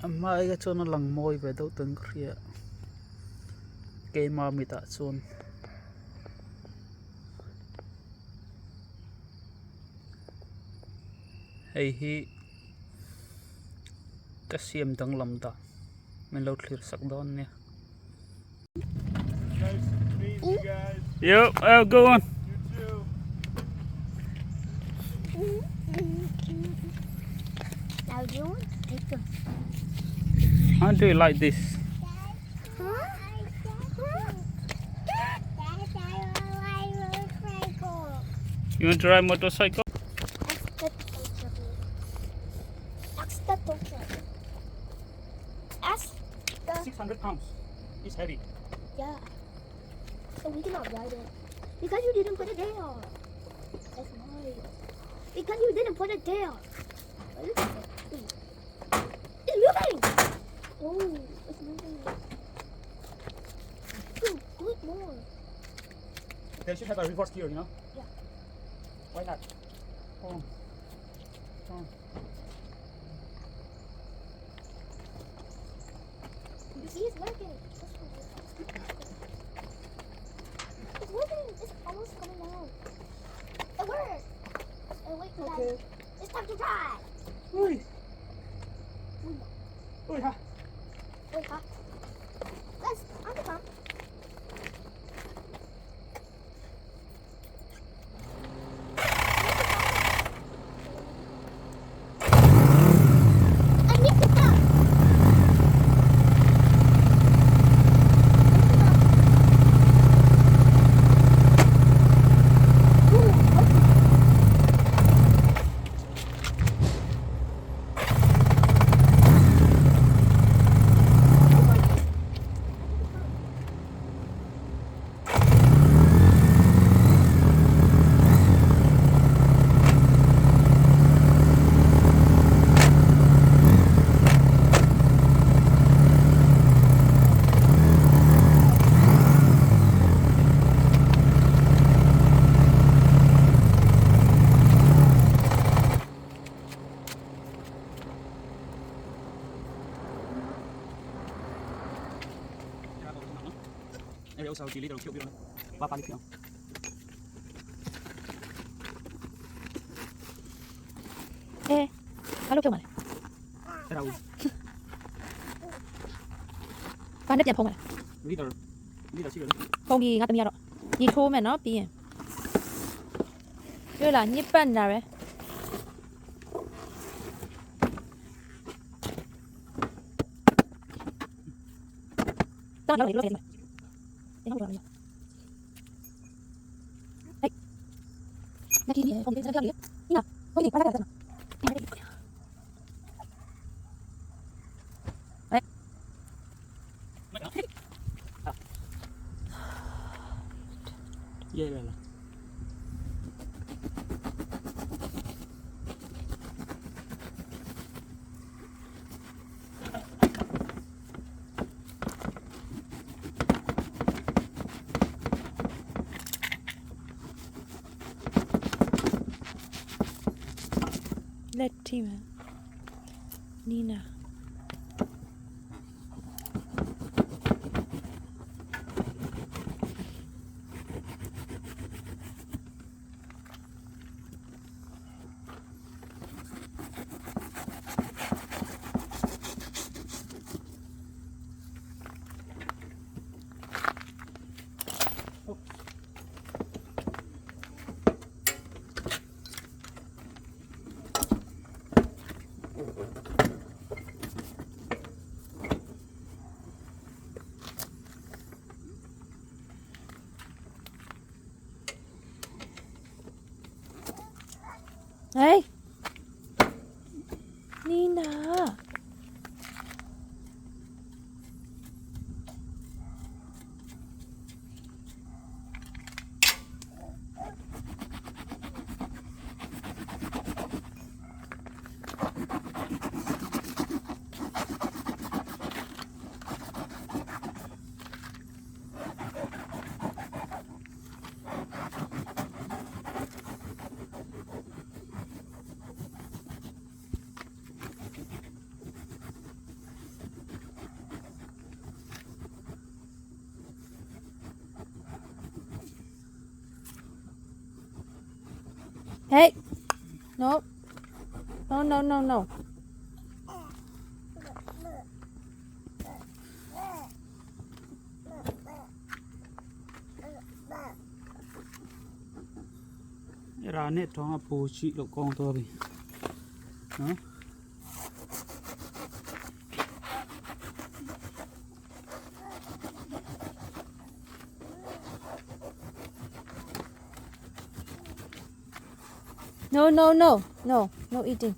A hma ah chuan a lang mawi ve deuh ten ka hria keima mitah chuan. Hei hi ka siam danglam dan min lo thlir sak dawn nia. Yep, have a good one. Now do you want to take the How do you like this? You want to ride motorcycle? Ask the doctor. Ask the 600 pounds. It's heavy. yeah. So we cannot ride it because you didn't put it there. That's mine. Because you didn't put it there. What is it? It's moving. Oh, it's moving. Do, do it more. They should have a reverse gear, you know? Yeah. Why not? Oh. Oh. You see, it's working. It's working. It's almost coming down. It worked. And wait, Okay. guys. It's time to drive. Ui. Ui, Ui ha. wait, huh? Let's on the pump. I need to stop. Ooh, what's အဲဘာလို့ဖြုတ်မှာလဲ အဲ့ဒါကို ဘာနဲ့ပြန်ဖုံးမှာလဲ leader leader ရှိတယ် ဖုံးပြီးငါသမီးကတော့ညီထိုးမယ်နော်ပြီးရင်တွေ့လားညစ်ပတ်နေတာပဲတော့တော့လို့လို့တယ်ဟုတ်ပါဘူးဟဲ့နကီလေးဖုန်းလေးဆက်ပြလေးနိနာဖုန်းလေးပါလာတာ ရဲရဲလား လက်ထိမယ်နီနာဟေးနီနာ No no no no no အဲ့ဒါနဲ့တောင်းကပိုရှိလို့ကောင်းသွားပြီနော် No no no no no eating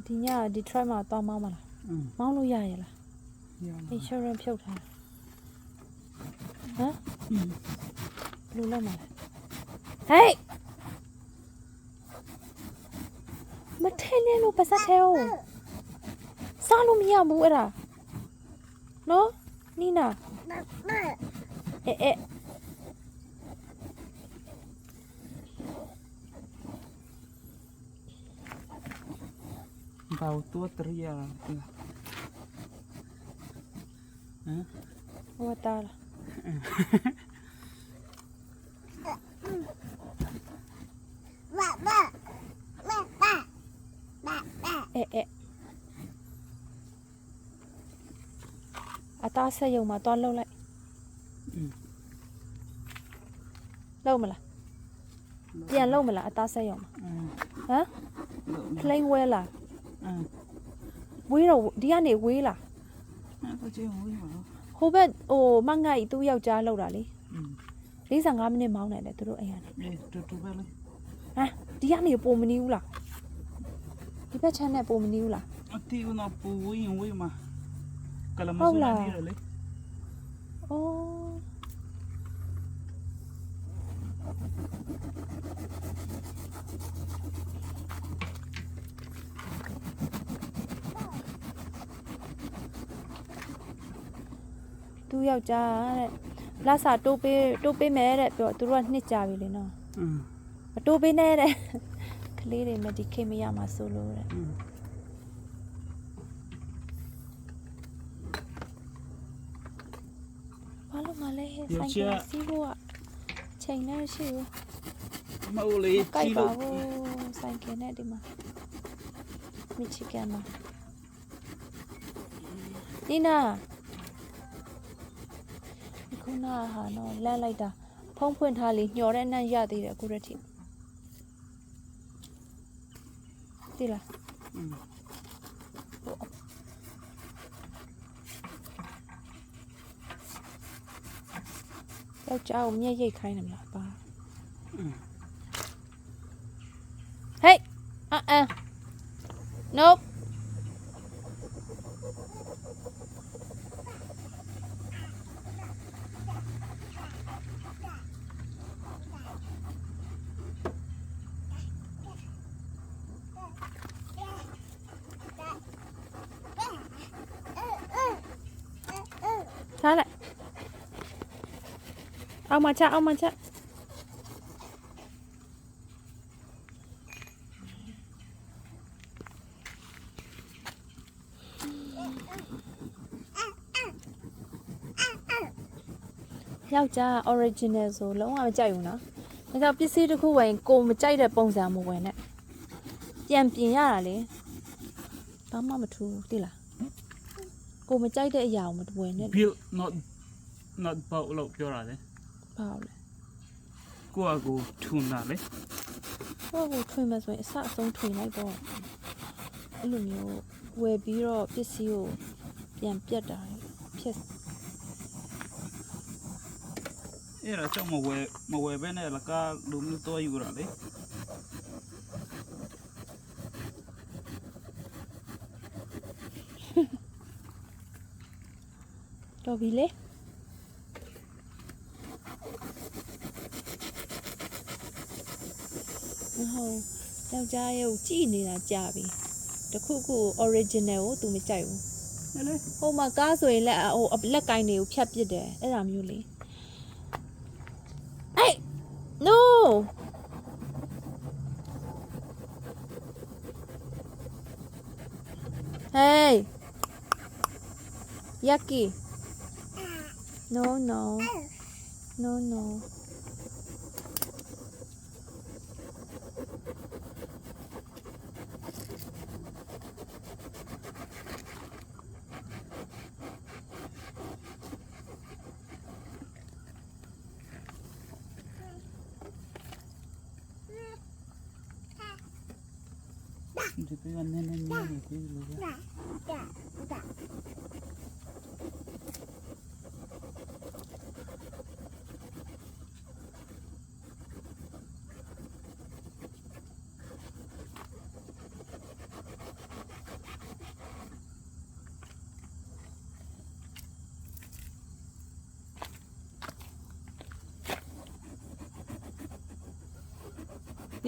ဒီညဒီ try မှာတော့မောင်းမလား อืม မောင်းလို့ရရလား ရလား insurance ဖြုတ်ထားတာဟမ်ဘယ်လိုလုပ်မှာလဲ Hey မထဲနဲ့လို့ပါစက်ထဲဟိုစားလို့မရဘူးအဲ့ဒါနော်နီနာအေးအေး ဘာလို့တရရလားဟမ် ဟိုတားလားအေးအေးအသားဆက်ရုံမှာသွားလှုပ်လိုက် อืม လှုပ်မလားပြန်လှုပ်မလားအသားဆက်ရုံမှာ อืม ဟမ် plain ဝဲလား อืม ဝေးတော့ဒီကနေဝေးလား အဲ့ဒါချင်းဝေးပါ ဟိုဘက်ဟိုမငိုက်သူ့ယောက်ျားလှုပ်တာလေ อืม 45မိနစ်မောင်းတယ်လေသူတို့အိမ်ကနေ လေတူတူပဲလေ ဟမ်ဒီကနေပုံမနီးဘူးလားဒီဘက်ချမ်းနဲ့ပုံမနီးဘူးလား အတီးကတော့ပူဝင်းဝေးမှာကလမဆူနေတယ်လေ အော်သူ့ယောက်ျားတဲ့လာစာတိုးပေးတိုးပေးမယ်တဲ့ပြောသူတို့ကနှစ်ကြပြီလေနော် อืม မတိုးပေးနဲ့တဲ့ကလေးတွေမဒီခေမရမှာဆိုလို့တဲ့ อืม ဘာလို့မလဲဟဲ့ဆိုင်ကစီးဖို့ကချိန်လည်းမရှိဘူး မဟုတ်လေ ကြိုက် ကြီးလို့ ပါဘူးဆိုင်ကနဲ့ဒီမှာမီချီဂန်မှာနီနာဒီခုနဟာနော်လန့်လိုက်တာဖုံးဖွင့်ထားလေညှော်တဲ့အနံ့ရသေးတယ်အခုတည်းထိတိလား อืม ယောက်ျားကိုမျက်ရိတ်ခိုင်းတယ်မလားပါ อืม ဟေးအအန် nope ထားလိုက်အောင်မချအောင်မချယောက်ျား original ဆိုလုံးဝမကြိုက်ဘူးနော်။ဒါကြောင့်ပစ္စည်းတစ်ခုဝယ်ရင်ကိုမကြိုက်တဲ့ပုံစံမဝယ်နဲ့။ပြန်ပြင်ရတာလေ။ဘာမှမထူးဘူးသိလား။ကိုမကြိုက်တဲ့အရာကိုမဝယ်နဲ့ build not not bought လို့ပြောတာလေ ဘာလို့လဲ ကိုယ့်အကိုထွန်းတာလေ ။ကိုယ့်ကိုထွင်မယ်ဆိုရင်အစအဆုံးထွင်လိုက်ပေါ့။အဲ့လိုမျိုးဝယ်ပြီးတော့ပစ္စည်းကိုပြန်ပြတ်တာလေဖြစ် အဲ့ဒါကြောင့်မဝယ်မဝယ်ဘဲနဲ့လကားလူမျိုးတော့ယူတာလေ တော်ပြီလေမဟုတ်ယောက်ျားရဲ့ကိုကြည်နေတာကြာပြီတခုခု original ကို तू မကြိုက်ဘူး ဟဲ့လေ ဟိုမှာကားဆိုရင်လက်ဟိုလက်ကင်တွေကိုဖြတ်ပစ်တယ်အဲ့ဒါမျိုးလေအေး no ဟေး Yaki no no No no. ဒီပြနည်းနည်းနည်းနေပြီလို့ပဲ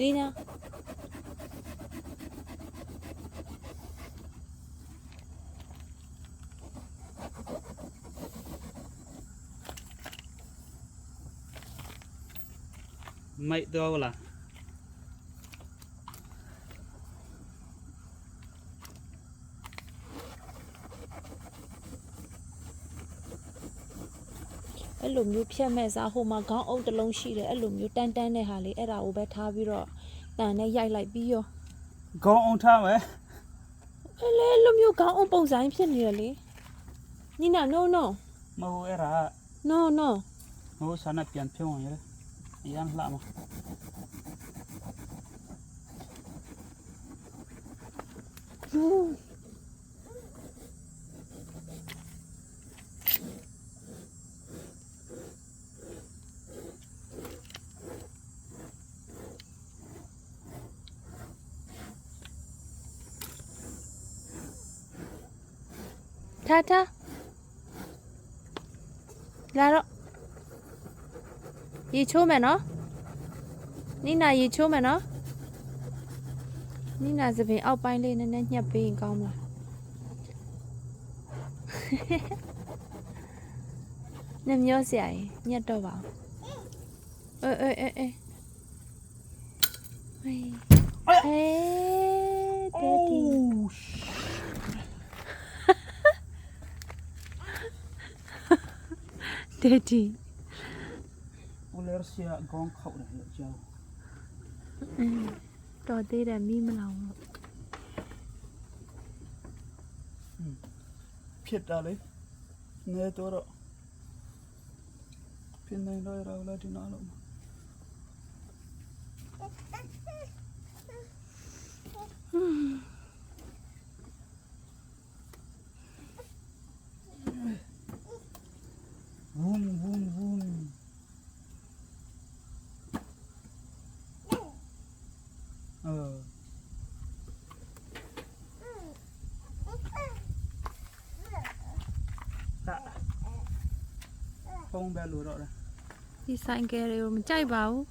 လေးနာ မိုက်တော့လား အဲ့လိုမျိုးဖြတ်မဲ့စားဟိုမှာခေါင်းအုပ်တစ်လုံးရှိတယ်အဲ့လိုမျိုးတန်းတန်းတဲ့ဟာလေးအဲ့ဒါကိုပဲထားပြီးတော့တန်နဲ့ရိုက်လိုက်ပြီးရော ခေါင်းအောင်ထားမယ် အဲ့လေလိုမျိုးခေါင်းအုပ်ပုံစံဖြစ်နေရလေနီနာ no no မဟုတ်အဲ့ဒါ no no ဟိုဆန္ဒပြန်ဖြုံးအောင်ရတယ်အရန်လှမှာ no ထားထားလာတော့ရေချိုးမယ်နော်နီနာရေချိုးမယ်နော်နီနာသပင်အောက်ပိုင်းလေးနည်းနည်းညှက်ပေးရင်ကောင်းမလား နမျောစရာကြီးညက်တော့ပါအောင်အေးအေးအေးအေးဟေးဒက်ဒီ ဒက်ဒီ ဦးလဲဆရာခေါင်းခောက်တယ်လို့ကြောက် တော်သေးတယ်မီးမလောင်လို့ ဖြစ်တာလေနေတော့တော့ဖြစ်နေတော့ရလာဒီနာလို့ဝုန်းဝုန်းဝုန်းเออ ဒါဖုန်းပဲလို့တော့တယ် ဒီဆိုင်ကယ်တွေကိုမကြိုက်ပါဘူး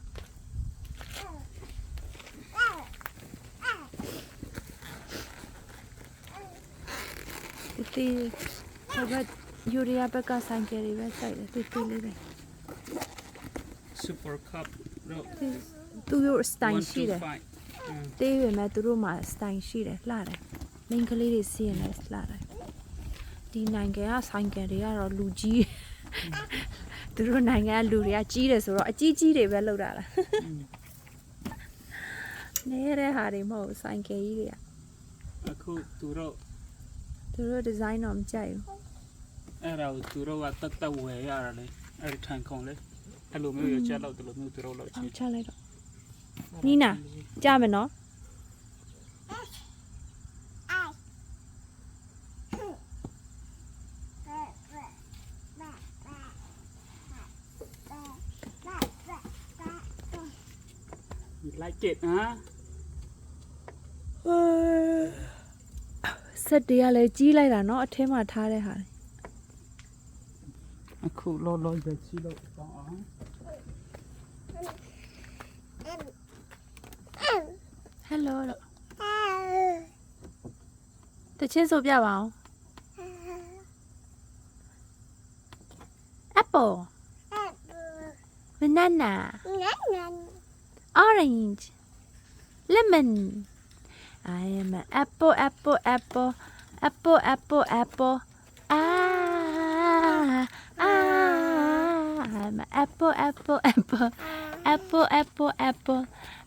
တီတီဟိုဘက်ယူရီးယားဘက်ကဆိုင်ကယ်တွေပဲကြိုက်တယ်တီတီလေးတွေ Super Cup တော့ သူတို့စတိုင်ရှိတယ် 125 တေးရွယ်မဲ့သူတို့မှာစတိုင်ရှိတယ်လှတယ်မိန်းကလေးတွေစီးရင်လည်းလှတယ်ဒီနိုင်ငံကဆိုင်ကယ်တွေကတော့လူကြီးသူတို့နိုင်ငံကလူတွေကကြီးတယ်ဆိုတော့အကြီးကြီးတွေပဲလောက်တာလားနေတဲ့ဟာတွေမဟုတ်ဘူးဆိုင်ကယ်ကြီးတွေက အခုသူတို့ သူတို့ဒီဇိုင်းတော့မကြိုက်ဘူး အဲ့ဒါကိုသူတို့ကတတ်တတ်ဝယ်ရတာလေအဲ့ဒီထိုင်ခုံလေအဲ့လိုမျိုးရချက်လောက်တယ်လို့မျိုးသူတို့လောက်ချ အော င် က်ချလိုက်တော့နီနာကြမယ်နော် လိုက်ကြဟမ် ဆက်တွေကလည်းကြီးလိုက်တာနော်အထဲမှာထားတဲ့ဟာတွေ အခုလောလောရချီလို့ပေါင်းအောင် ဟယ်လိုလို့တချင်းဆိုပြပါအောင် Apple banana orange lemon I am an apple apple apple apple apple apple ah ah I'm a apple apple apple apple apple apple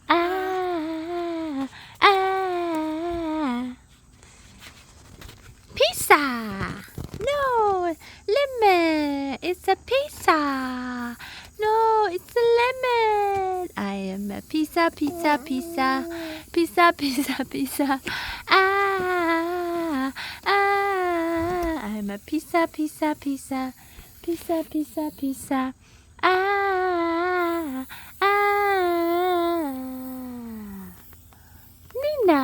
ah ah Pizza No lemon it's a pizza No it's a lemon I am a pizza pizza pizza pizza pizza pizza ah ah I'm a pizza pizza pizza pizza pizza pizza ah ah Nina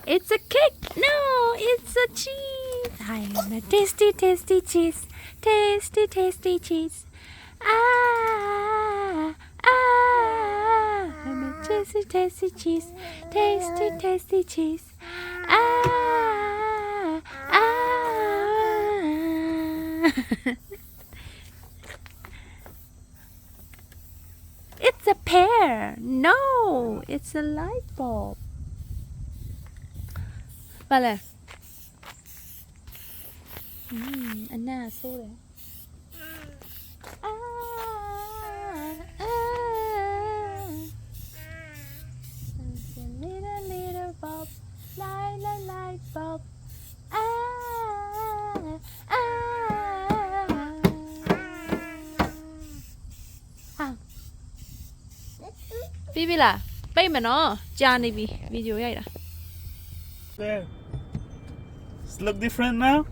It's a cake. No, it's a cheese. I am a tasty, tasty cheese. Tasty, tasty cheese. Ah, ah. I'm a tasty, tasty cheese. Tasty, tasty cheese. Ah, ah. It's a pear. No, it's a light bulb. ဘာလဲอืมအနာဆိုးတယ်အာအာ Little little bulb, light light light bulb. အာအာဟာပြီးပြီလားပိတ်မယ်နော်ကြာနေပြီဗီဒီယိုရိုက်တာ There. It's look different now.